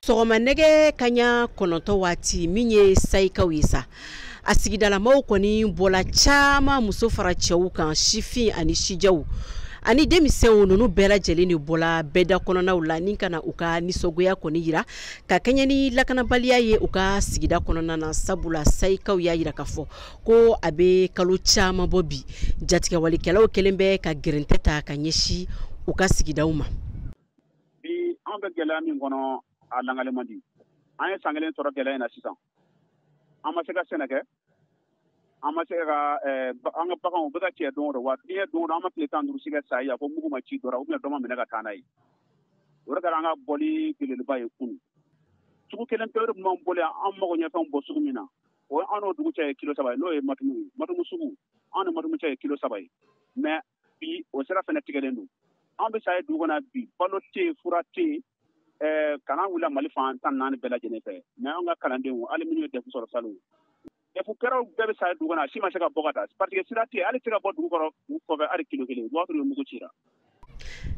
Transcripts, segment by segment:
Sɔgɔma nɛgɛ kaɲa 9 waati min ye sayikaw ye sa, a sigidalamaw kɔni bɔla caman, muso fara cɛw kan, sifin ani sijɛw ani denmisɛnw, ninnu bɛɛ lajɛlen de bɔla bɛɛda kɔnɔnaw la ni ka na u ka nisɔngoya kɔni yira ka kɛɲɛ ni lakanabaliya ye u ka sigida kɔnɔna na. Sabula sayikaw y'a yira k'a fɔ ko a bɛ kalo caman bɔ bi, jatigɛwalikɛlaw kɛlen bɛ ka gɛrɛntɛ ta ka ɲɛsin u ka sigidaw ma. Bi an bɛ gɛlɛya min kɔnɔ, a langale man di. An ye san kelen sɔrɔ gɛlɛya in na sisan. An ma se ka sɛnɛ kɛ, an ma se ka an ka baganw bɛ ka cɛ don o don, wa diɲɛ don o don an ma tile 15 si kɛ sa ye ko mugu ma ci dɔ la ou bien dɔ ma minɛ ka taa n'a ye. O de kɛra an ka bɔli belebeleba ye kunun. Sugu kelen pe de tun b'an bolo yan, an mago ɲɛfɛnw bɔ sugu min na, o an n'o dugu cɛ ye kilo 3 ye, n'o ye Matumu ye. Matumu sugu, an ni Matumu cɛ ye kilo 3 ye, mais bi o sira fana tigɛlen don. An bɛ sa ye dugu kɔnɔ bi, balo tɛ yen, fura tɛ yen. Kalan wulila Mali fan 14 bɛɛ lajɛlen fɛ, mais an ka kalandenw, hali minnu ye DEF sɔrɔ salon, DEF kɛraw bɛɛ bɛ sa ye dugu kɔnɔ, a si ma se ka bɔ ka taa parce que sira tɛ yen, hali tɛ se ka bɔ dugu kɔrɔ dugu kɔfɛ hali kilo kelen, o b'a sɔrɔ mugu cira.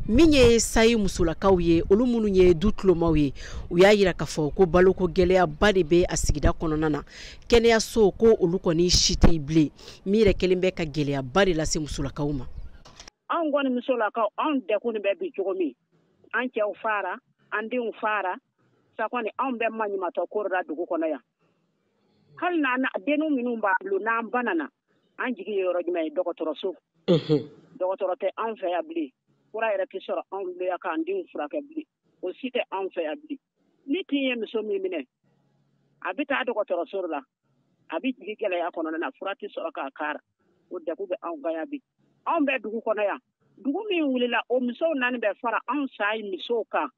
Min ye sayi musolakaw ye, olu minnu ye du tulomaw ye, u y'a yira k'a fɔ ko baloko gɛlɛyaba de bɛ a sigida kɔnɔna na. Kɛnɛyaso ko olu kɔni si tɛ yen bilen, min yɛrɛ kɛlen bɛ ka gɛlɛyaba de lase musolakaw ma. Anw kɔni musolakaw, anw degun bɛ bi cogo min, an cɛw fara, an denw fara sa kɔni, anw bɛ maɲumatɔ ko la dugu kɔnɔ yan. Hali n'an denw minnu b'an bolo, n'an banana, an jigi ye yɔrɔ jumɛn ye? Dɔgɔtɔrɔso. Dɔgɔtɔrɔ tɛ anw fɛ yan bilen, fura yɛrɛ tɛ sɔrɔ anw bolo yan k'an denw furakɛ bilen, o si tɛ anw fɛ yan bilen. Ni tin ye muso min minɛ, a bɛ taa dɔgɔtɔrɔso la, a bɛ jigin gɛlɛya kɔnɔna na, fura tɛ sɔrɔ k'a kara. O degun bɛ anw kan yan bi. Anw bɛ dugu kɔnɔ yan, dugu min wulila, o musow naani bɛ fara anw sa ye musow kan.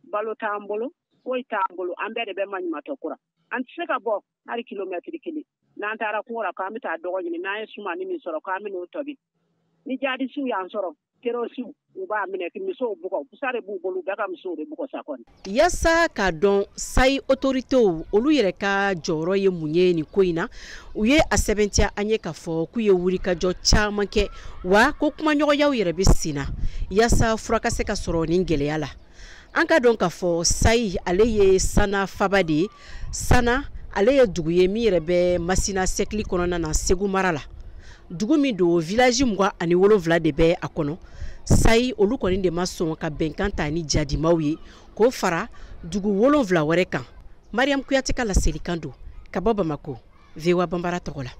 Balo t'an bolo, foyi t'an bolo, an bɛɛ de bɛ maɲumatɔ kura. An tɛ se ka bɔ hali kilomɛtiri kelen. N'an taara kungo la k'an bɛ taa dɔgɔ ɲini, n'an ye sumani min sɔrɔ k'an bɛ n'o tobi, ni jadisiw y'an sɔrɔ, terrorisiw, u b'a minɛ ka musow bugɔ, busa de b'u bolo, u bɛɛ ka musow de bugɔ sa kɔni. Yaasa k'a dɔn sayi autoritéw olu yɛrɛ ka jɔyɔrɔ ye mun ye nin ko in na, u ye a sɛbɛntiya an ye k'a fɔ k'u ye wulikajɔ caman kɛ, wa ko kumaɲɔgɔnyaw yɛrɛ bɛ sen na yaasa fura ka se ka sɔrɔ nin gɛlɛya la. An ka dɔn k'a fɔ sayi ale ye Sana faba de ye. Sana ale ye dugu ye min yɛrɛ bɛ Masina sɛkili kɔnɔna na, Segu mara la. Dugu min don, village 27 de bɛ a kɔnɔ. Sayi olu kɔni de ma sɔn ka bɛnkan ta ni jadimaw ye k'o fara dugu 7 wɛrɛ kan. Mariam Kuyate ka laselikan don ka bɔ Bamako, VOA Banbara tɔgɔ la.